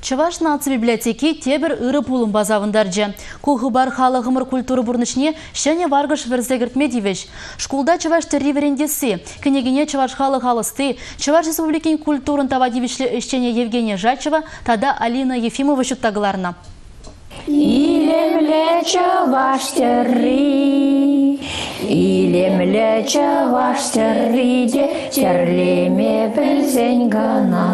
Чӑваш наци библиотеки тепӗр ырӑ пулӑмпа савӑнтарчӗ. Ку хыпар халӑхӑмӑр культура пурнӑҫне ҫӗнӗ варкӑш вӗрсе кӗртме тивӗҫ. Шкулта чӑваш тӗрри вӗрентесси, кӗнекене чӑваш халӑх алӑсти, Чӑваш Республикин культурӑн тава тивӗҫлӗ ӗҫченӗ Евгения Жачева тата Алина Ефимова ҫутта кӑларнӑ. Илемлӗ чӑваш тӗрри, илемлӗ чӑваш тӗрри те тӗрлеме пӗлсен кӑна.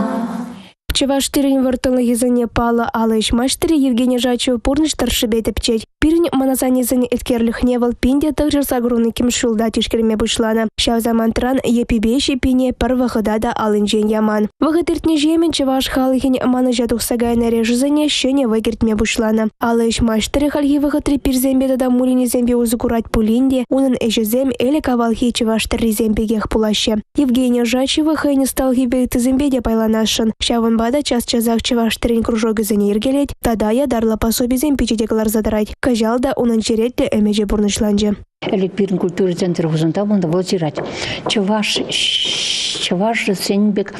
Чӑваш тӗррин вӑрттӑнлӑхӗсене паллӑ алӑ ӗҫ маҫтӑрӗ Евгений Жачев пурнӑҫ тӑршшӗпе тӗпчет. Пирӗн мӑнасаннесен еткерлӗхне вӑл 1982 ҫулта тишкерме пуҫланӑ. Ҫав самантран йӗппипе ҫиппине пӗр вӑхӑта та аллинчен яман. Вӑхӑт иртнӗҫемӗн чӑваш халӑхӗн манӑҫа тухса кайнӑ эрешӗсене ҫӗнӗ вӑй кӗртме пуҫланӑ. Алӑ ӗҫ маҫтӑрӗ хальхи вӑхӑтри пирсемпе тата мулинесемпе усӑ курать пулин те унӑн ӗҫӗсем ӗлӗк-авалхи чӑваш тӗррисем пекех пулаҫҫӗ. Евгения Жачева хӑйӗн ӑсталӑхӗпе ыттисемпе те пайланасшӑн. Ҫавӑнпа та час-часах чӑваш тӗррин кружокӗсене йӗркелет тата ятарлӑ пособисем пичете кӑларса тӑрать. Кӑҫал та унӑн черетлӗ ӗмӗчӗ пурнӑҫланчӗ. Ӗлӗк пирӗн культура центрӗ Хусанта пулнӑ, вӑл ҫырать. Чӑваш чӑвашсен пек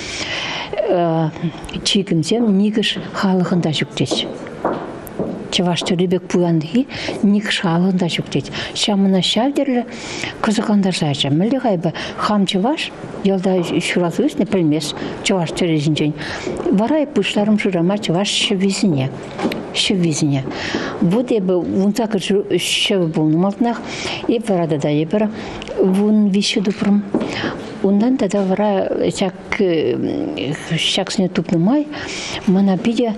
чикӗмсем никӗш халӑхӑн та ҫук теҫ. Чӑваш тӗрри пек пуянхи никӗш халӑхӑн та ҫук тет. Ҫавна ҫав тӗрлӗ кӑсӑклантарса Мӗнле-ха эпӗ хам чӑваш, ялта ҫуралса ӳснӗ, пӗлмес чӑваш тӗрри ҫинчен. Вара эп пуҫларӑм шырама чӑваш ҫӗввисене. Ҫӗввисене. Вот эпӗ 18 ҫӗвӗ пулнӑ малтанах. Эп вара тата эпӗр 13 тупрӑм. Унтан тата вара ҫак ҫаксене тупнӑ май мана питӗ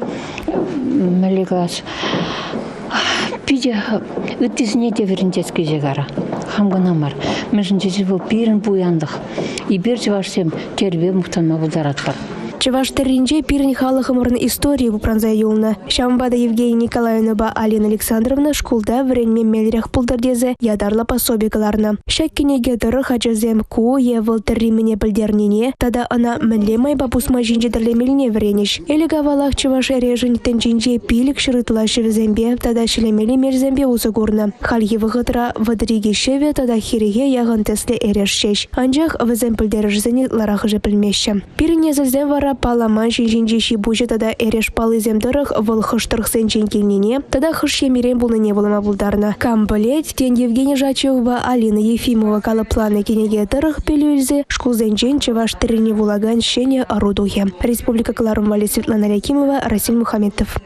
мӗнле калас питӗ ыттисене те вӗрентес килсе кара. Хам кӑна мар. Мӗншӗн тесен вӑл пирӗн пуянлӑх. Эпир чӑвашсем тӗрӗпе мухтанма пултаратпӑр. Чӑваш тӗрринче пирӗн халӑхӑмӑрӑн историйӗ упранса юлнӑ. Ҫавӑнпа та Евгения Николаевнӑпа Алина Александровна шкулта вӗренме меллӗрех пултӑр тесе ятарлӑ пособи кӑларнӑ. Ҫак кӗнеке тӑрӑх ачасем ку е вӑл тӗрри мӗне пӗлтернине тата ӑна мӗнле майпа пусма ҫинче тӗрлемеллине вӗренӗҫ. Ӗлӗк-авалах чӑваш эрешӗн тӗнчинче 500 ытла ҫӗвӗсемпе тата ҫӗлемелли мелсемпе усӑ курнӑ. Хальхи вӑхӑтра 32 ҫӗвӗ тата хӗрӗхе яхӑн тӗслӗ эреш ҫеҫ. Анчах вӗсен пӗлтерӗшӗсене ытларахӑшӗ пӗлмеҫҫӗ. Пирӗн несӗлсем вара палламан ҫын ҫинчи ҫи-пуҫӗ тата эреш паллисем тӑрӑх вӑл хӑш тӑрӑхсенчен килнине тата хӑш ҫемьерен пулнине вулама пултарнӑ. Кам пӗлет, тен, Евгений Жачевпа Алина Ефимова калӑпланӑ кӗнеке тӑрӑх пӗлӳ илсе шкулсенчен чӑваш тӗррине вулакан ҫӗнӗ ӑру тухӗ. Республика кӑларӑм валли Светлана Лякимова, Расиль Мухаметов.